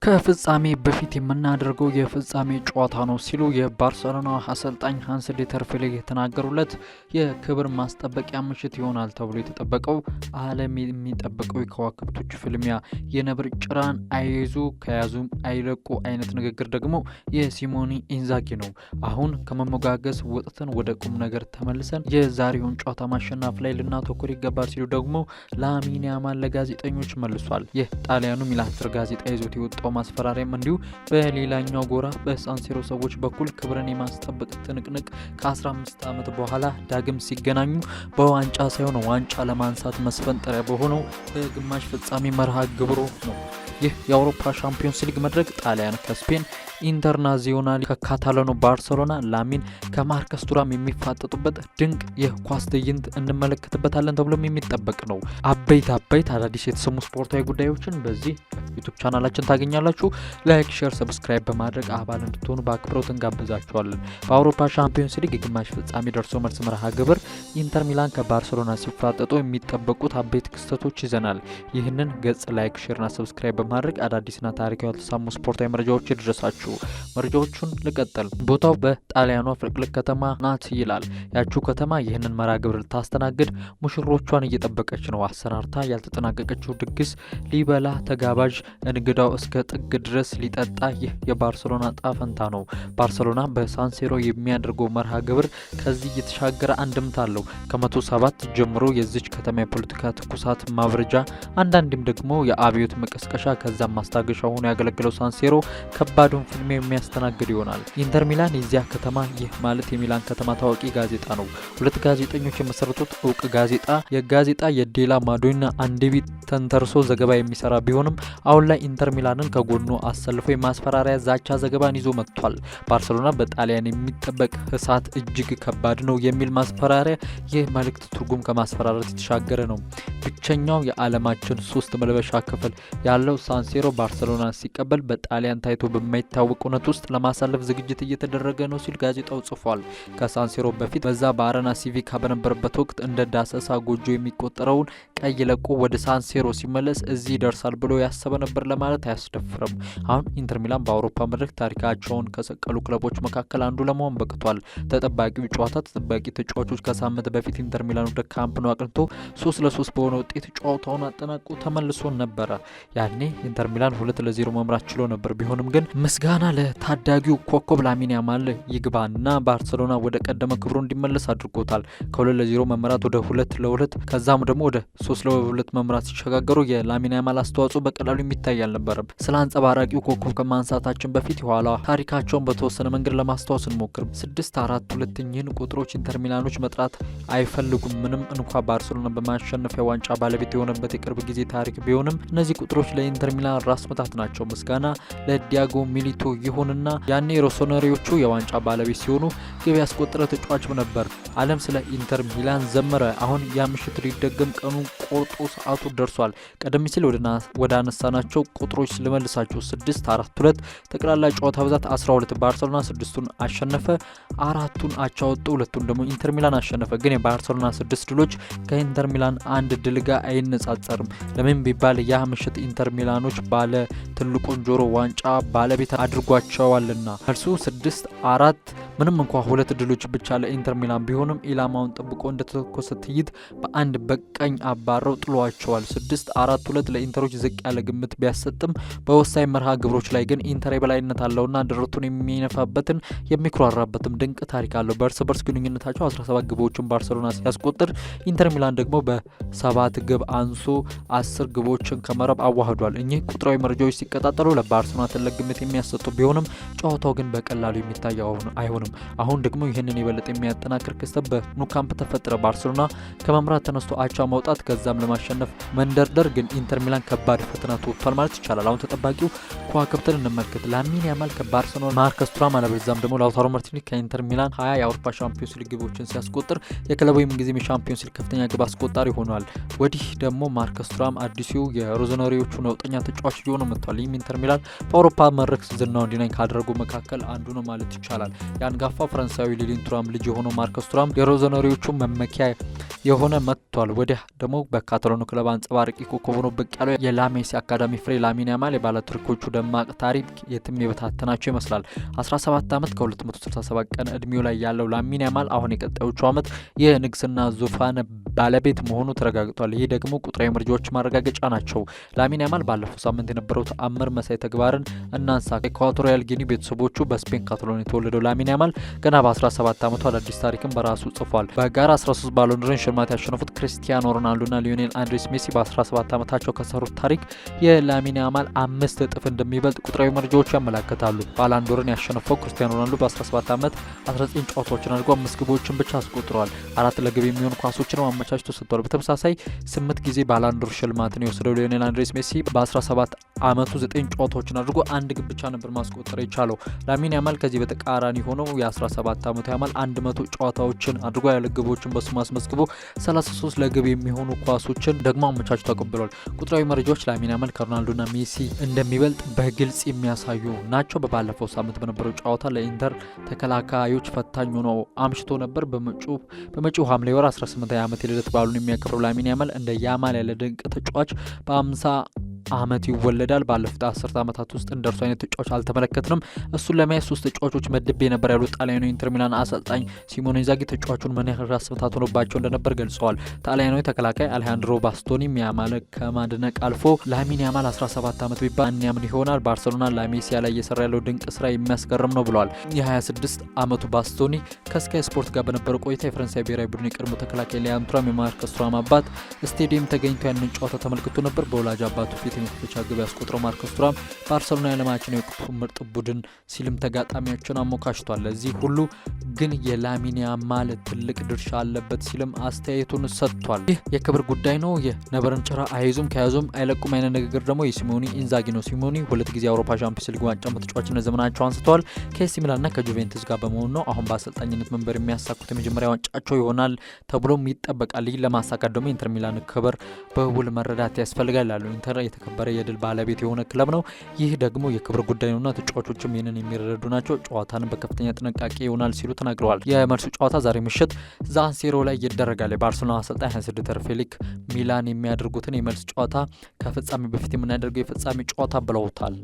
ከፍጻሜ በፊት የምናደርገው የፍጻሜ ጨዋታ ነው ሲሉ የባርሰሎና አሰልጣኝ ሃንስ ዲተር ፍሊክ የተናገሩለት የክብር ማስጠበቂያ ምሽት ይሆናል ተብሎ የተጠበቀው፣ ዓለም የሚጠብቀው የከዋክብቶች ፍልሚያ፣ የነብር ጭራን አይዙ ከያዙም አይለቁ አይነት ንግግር ደግሞ የሲሞኒ ኢንዛጊ ነው። አሁን ከመሞጋገስ ወጥተን ወደ ቁም ነገር ተመልሰን የዛሬውን ጨዋታ ማሸነፍ ላይ ልናተኩር ይገባል ሲሉ ደግሞ ላሚን ያማል ለጋዜጠኞች መልሷል። ይህ ጣሊያኑ ሚላን ጋዜጣ ይዞት የወጣው ማስፈራሪያም እንዲሁ በሌላኛው ጎራ በሳንሲሮ ሰዎች በኩል ክብርን የማስጠበቅ ትንቅንቅ፣ ከ15 ዓመት በኋላ ዳግም ሲገናኙ በዋንጫ ሳይሆን ዋንጫ ለማንሳት መስፈንጠሪያ በሆነው በግማሽ ፍጻሜ መርሃ ግብሩ ነው። ይህ የአውሮፓ ሻምፒዮንስ ሊግ መድረክ ጣሊያን ከስፔን ኢንተርናዚዮናል ከካታላኑ ባርሰሎና፣ ላሚን ከማርከስ ቱራም የሚፋጠጡበት ድንቅ የኳስ ትዕይንት እንመለከትበታለን ተብሎም የሚጠበቅ ነው። አበይት አበይት አዳዲስ የተሰሙ ስፖርታዊ ጉዳዮችን በዚህ ዩቱብ ቻናላችን ታገኛላችሁ። Like፣ share፣ subscribe በማድረግ አባል እንድትሆኑ በአክብሮት እንጋብዛችኋለን። በአውሮፓ ሻምፒዮንስ ሊግ የግማሽ ፍጻሜ ደርሶ መልስ መርሃ ግብር ኢንተር ሚላን ከባርሰሎና ሲፋጠጡ የሚጠበቁት አበይት ክስተቶች ይዘናል። ይህንን ገጽ like፣ share ና subscribe በማድረግ አዳዲስና ታሪካዊ ያልተሰሙ ስፖርታዊ መረጃዎች ይድረሳችሁ። መረጃዎቹን ልቀጥል። ቦታው በጣሊያኗ ፍልቅልቅ ከተማ ናት ይላል። ያችው ከተማ ይህንን መርሃ ግብር ልታስተናግድ ሙሽሮቿን እየጠበቀች ነው። አሰናርታ ያልተጠናቀቀችው ድግስ ሊበላ፣ ተጋባዥ እንግዳው እስከ ጥግ ድረስ ሊጠጣ፣ ይህ የባርሰሎና እጣፈንታ ነው። ባርሰሎና በሳንሴሮ የሚያደርገው መርሃ ግብር ከዚህ የተሻገረ አንድምታ አለው። ከ107 ጀምሮ የዚች ከተማ የፖለቲካ ትኩሳት ማብረጃ፣ አንዳንዴም ደግሞ የአብዮት መቀስቀሻ ከዛም ማስታገሻ ሆኖ ያገለገለው ሳንሴሮ ከባዱን ፍልሚያ የሚያስተናግድ ይሆናል። ኢንተር ሚላን የዚያ ከተማ፣ ይህ ማለት የሚላን ከተማ ታዋቂ ጋዜጣ ነው። ሁለት ጋዜጠኞች የመሰረቱት እውቅ ጋዜጣ የጋዜጣ የዴላ ማዶና አንዴቢ ተንተርሶ ዘገባ የሚሰራ ቢሆንም አሁን ላይ ኢንተር ሚላንን ከጎኑ አሰልፎ የማስፈራሪያ ዛቻ ዘገባን ይዞ መጥቷል። ባርሰሎና በጣሊያን የሚጠበቅ እሳት እጅግ ከባድ ነው የሚል ማስፈራሪያ፣ ይህ መልእክት ትርጉም ከማስፈራራት የተሻገረ ነው። ብቸኛው የዓለማችን ሶስት መልበሻ ክፍል ያለው ሳንሴሮ ባርሰሎና ሲቀበል በጣሊያን ታይቶ በማይታወቅ እውነት ውስጥ ለማሳለፍ ዝግጅት እየተደረገ ነው ሲል ጋዜጣው ጽፏል። ከሳንሴሮ በፊት በዛ በአረና ሲቪካ በነበረበት ወቅት እንደ ዳሰሳ ጎጆ የሚቆጠረውን ቀይ ለቆ ወደ ሳንሴሮ ሲመለስ እዚህ ይደርሳል ብሎ ያሰበ ነበር ለማለት አያስደፍርም። አሁን ኢንተር ሚላን በአውሮፓ መድረክ ታሪካቸውን ከሰቀሉ ክለቦች መካከል አንዱ ለመሆን በቅቷል። ተጠባቂው ጨዋታ፣ ተጠባቂ ተጫዋቾች። ከሳምንት በፊት ኢንተር ሚላን ወደ ካምፕ ኑ አቅንቶ 3-3 በሆነ ውጤት ጨዋታውን አጠናቆ ተመልሶ ነበረ። ያኔ ኢንተር ሚላን 2-0 መምራት ችሎ ነበር። ቢሆንም ግን ምስጋና ለታዳጊው ኮከብ ላሚን ያማል ይግባና ባርሰሎና ወደ ቀደመ ክብሩ እንዲመለስ አድርጎታል። ከ2-0 መመራት ወደ 2-2 ከዛም ደግሞ ወደ 3-2 መምራት ሲሸጋገሩ የላሚን ያማል አስተዋጽኦ በቀላሉ የሚታይ አልነበረም። ስለ አንጸባራቂው ኮከብ ከማንሳታችን በፊት የኋላ ታሪካቸውን በተወሰነ መንገድ ለማስታወስ እንሞክር። 6፣ 4፣ 2፣ እኚህን ቁጥሮች ኢንተር ሚላኖች መጥራት አይፈልጉም። ምንም እንኳ ባርሰሎና በማሸነፊያ ዋንጫ ባለቤት የሆነበት የቅርብ ጊዜ ታሪክ ቢሆንም እነዚህ ቁጥሮች ለኢንተር ሚላን ራስ ምታት ናቸው። ምስጋና ለዲያጎ ሚሊቶ ይሁንና ያኔ ሮሶነሪዎቹ የዋንጫ ባለቤት ሲሆኑ ግብ ያስቆጠረ ተጫዋችም ነበር። ዓለም ስለ ኢንተር ሚላን ዘመረ። አሁን ያ ምሽት ሊደገም ቀኑ ቆርጦ ሰዓቱ ደርሷል። ቀደም ሲል ወደ አነሳናቸው ቁጥሮች ልመልሳቸው። 6፣ 4፣ 2፣ ጠቅላላ ጨዋታ ብዛት 12። ባርሰሎና ስድስቱን አሸነፈ፣ አራቱን አቻ ወጡ፣ ሁለቱን ደግሞ ኢንተር ሚላን አሸነፈ። ግን የባርሰሎና ስድስት ድሎች ከኢንተር ሚላን አንድ ድል ጋር አይነጻጸርም። ለምን ቢባል ያ ምሽት ኢንተር ሚላኖች ባለ ትልቁን ጆሮ ዋንጫ ባለቤት አድርጓቸዋልና። መልሱ 6፣ 4። ምንም እንኳ ሁለት ድሎች ብቻ ለኢንተር ሚላን ቢሆንም ኢላማውን ጠብቆ እንደተተኮሰ ጥይት በአንድ በቀኝ አባረው ጥሏቸዋል። 6፣ 4፣ 2 ለኢንተሮች ዝቅ ያለ ግምት ቢያሰጥም በወሳኝ መርሃ ግብሮች ላይ ግን ኢንተር የበላይነት አለውና ደረቱን የሚነፋበትን የሚኩራራበትም ድንቅ ታሪክ አለው። በእርስ በርስ ግንኙነታቸው 17 ግቦችን ባርሰሎና ሲያስቆጥር ኢንተር ሚላን ደግሞ በሰባት ግብ አንሶ 10 ግቦችን ከመረብ አዋህዷል። እኚህ ቁጥራዊ መረጃዎች ሲቀጣጠሉ ለባርሰሎና ትልቅ ግምት የሚያሰጡ ቢሆንም ጨዋታው ግን በቀላሉ የሚታይ አይሆንም። አሁን ደግሞ ይህንን የበለጠ የሚያጠናክር ክስተት በኑካምፕ ተፈጠረ። ባርሰሎና ከመምራት ተነስቶ አቻ መውጣት ከዛም ለማሸነፍ መንደርደር ግን ኢንተር ሚላን ከባድ ፈተና ተወጥቷል ማለት ይቻላል። አሁን ተጠባቂው ከዋክብትን እንመልከት። ላሚን ያማል ከባርሰሎና፣ ማርከስ ቱራም አለበለዚያም ደግሞ ላውታሮ ማርቲኔዝ ከኢንተር ሚላን 20 የአውሮፓ ሻምፒዮንስ ሊግ ግቦችን ሲያስቆጥር የክለቡ የምንጊዜም የሻምፒዮንስ ሊግ ከፍተኛ ግብ አስቆጣሪ ሆኗል። ወዲህ ደግሞ ማርከስ ቱራም አዲሱ የሮዞነሪዎቹ ነውጠኛ ተጫዋች ሊሆኑ መጥቷል። ይህም ኢንተር ሚላን በአውሮፓ መድረክ ዝናው እንዲናኝ ካደረጉ መካከል አንዱ ነው ማለት ይቻላል። የአንጋፋ ፈረንሳዊ ሊሊን ቱራም ልጅ የሆነው ማርከስ ቱራም የሮዞነሪዎቹ መመኪያ የሆነ መጥቷል። ወዲህ ደግሞ በካታሎኑ ክለብ አንጸባራቂ ኮከብ ሆኖ ብቅ ያለው የላማሲያ አካዳሚ ፍሬ ላሚን ያማል የባለታሪኮቹ ደማቅ ታሪክ የትም የበታተናቸው ይመስላል። 17 ዓመት ከ267 ቀን እድሜው ላይ ያለው ላሚን ያማል አሁን የቀጣዮቹ ዓመት የንግስና ዙፋን ባለቤት መሆኑ ተረጋግጧል። ይህ ደግሞ ቁጥራዊ መረጃዎች ማረጋገጫ ናቸው። ላሚን ያማል ባለፈው ሳምንት የነበረው ተአምር መሳይ ተግባርን እናንሳ። ኢኳቶሪያል ጊኒ ቤተሰቦቹ በስፔን ካታሎን የተወለደው ላሚን ያማል ገና በ17 ዓመቱ አዳዲስ ታሪክን በራሱ ጽፏል። በጋራ 13 ባሎንዶርን ሽልማት ያሸነፉት ክርስቲያኖ ሮናልዶና ሊዮኔል አንድሬስ ሜሲ በ17 ዓመታቸው ከሰሩት ታሪክ የላሚን ያማል 5 እጥፍ እንደሚበልጥ ቁጥራዊ መረጃዎቹ ያመላክታሉ። ባላንዶርን ያሸነፈው ክርስቲያኖ ሮናልዶ በ17 ዓመት 19 ጨዋታዎችን አድርጎ 5 ግቦችን ብቻ አስቆጥረዋል። 4 ለግብ የሚሆኑ ኳሶችን አመቻችቶ ሰጥቷል። በተመሳሳይ 8 ጊዜ ባላንዶር ሽልማትን የወሰደው ሊዮኔል አንድሬስ ሜሲ በ17 ዓመቱ 9 ጨዋታዎችን አድርጎ አንድ ግብ ብቻ ነበር ማስቆጠር የቻለው። ላሚን ያማል ከዚህ በተቃራኒ ሆኖ የ17 ዓመቱ ያማል 100 ጨዋታዎችን አድርጎ ያለ ግቦችን በስሙ አስመዝግቦ 33 ለግብ የሚሆኑ ኳሶችን ደግሞ አመቻችቶ አቀብሏል። ቁጥራዊ መረጃዎች ላሚን ያማል ከሮናልዶና ሜሲ እንደሚበልጥ በግልጽ የሚያሳዩ ናቸው። በባለፈው ሳምንት በነበረው ጨዋታ ለኢንተር ተከላካዮች ፈታኝ ሆኖ አምሽቶ ነበር። በመጪው ሐምሌ ወር 18 ዓመት የልደት በዓሉን የሚያከብረው ላሚን ያማል እንደ ያማል ያለ ድንቅ ተጫዋች በ50 ዓመት ይወለዳል። ባለፉት 10 ዓመታት ውስጥ እንደ እርሱ አይነት ተጫዋች አልተመለከትንም። እሱን ለመያዝ ሶስት ተጫዋቾች መድቤ ነበር ያሉት ጣሊያናዊ ኢንተር ሚላን አሰልጣኝ ሲሞኔ ኢንዛጊ ተጫዋቹን ምን ያህል ራስ ምታት ሆኖባቸው እንደነበር ገልጸዋል። ጣሊያናዊ ተከላካይ አሌሃንድሮ ባስቶኒም ያማል ከማድነቅ አልፎ ላሚን ያማል 17 ዓመት ቢባል ያምን ይሆናል፣ ባርሰሎና ላሜሲያ ላይ እየሰራ ያለው ድንቅ ስራ የሚያስገርም ነው ብለዋል። የ26 ዓመቱ ባስቶኒ ከስካይ ስፖርት ጋር በነበረው ቆይታ የፈረንሳይ ብሔራዊ ቡድን የቀድሞ ተከላካይ ሊያን ቱራም የማርከስ ቱራም አባት ስቴዲየም ተገኝቶ ያንን ጨዋታ ተመልክቶ ነበር። በወላጅ አባቱ ፊት የመክፈቻ ግብ ያስቆጠረው ማርከስ ቱራም ባርሰሎና የዓለማችን የወቅቱ ምርጥ ቡድን ሲልም ተጋጣሚያቸውን አሞካሽቷል። ለዚህ ሁሉ ግን የላሚን ያማል ትልቅ ድርሻ አለበት ሲልም አስተያየቱን ሰጥቷል። ይህ የክብር ጉዳይ ነው። የነብርን ጭራ አይዙም ከያዙም አይለቁም አይነት ንግግር ደግሞ የሲሞኒ ኢንዛጊ ነው። ሲሞኒ ሁለት ጊዜ የአውሮፓ ሻምፒዮንስ ሊግ ዋንጫ በተጫዋችነት ዘመናቸው አንስተዋል። ከኤሲ ሚላንና ከጁቬንቱስ ጋር በመሆን ነው። አሁን በአሰልጣኝነት መንበር የሚያሳኩት የመጀመሪያ ዋንጫቸው ይሆናል ተብሎም ይጠበቃል። ይህ ለማሳካት ደግሞ ኢንተር ሚላን ክብር በውል መረዳት ያስፈልጋል ያሉ ኢንተር የተከበረ የድል ባለቤት የሆነ ክለብ ነው። ይህ ደግሞ የክብር ጉዳይ ነውና ተጫዋቾችም ይህንን የሚረዱ ናቸው። ጨዋታን በከፍተኛ ጥንቃቄ ይሆናል ሲሉ ተናግረዋል። የመልሱ ጨዋታ ዛሬ ምሽት ዛንሲሮ ላይ ይደረጋል። የባርሴሎና አሰልጣኝ ሃንስ ዲተር ፍሊክ ሚላን የሚያደርጉትን የመልስ ጨዋታ ከፍጻሜ በፊት የምናደርገው የፍጻሜ ጨዋታ ብለውታል።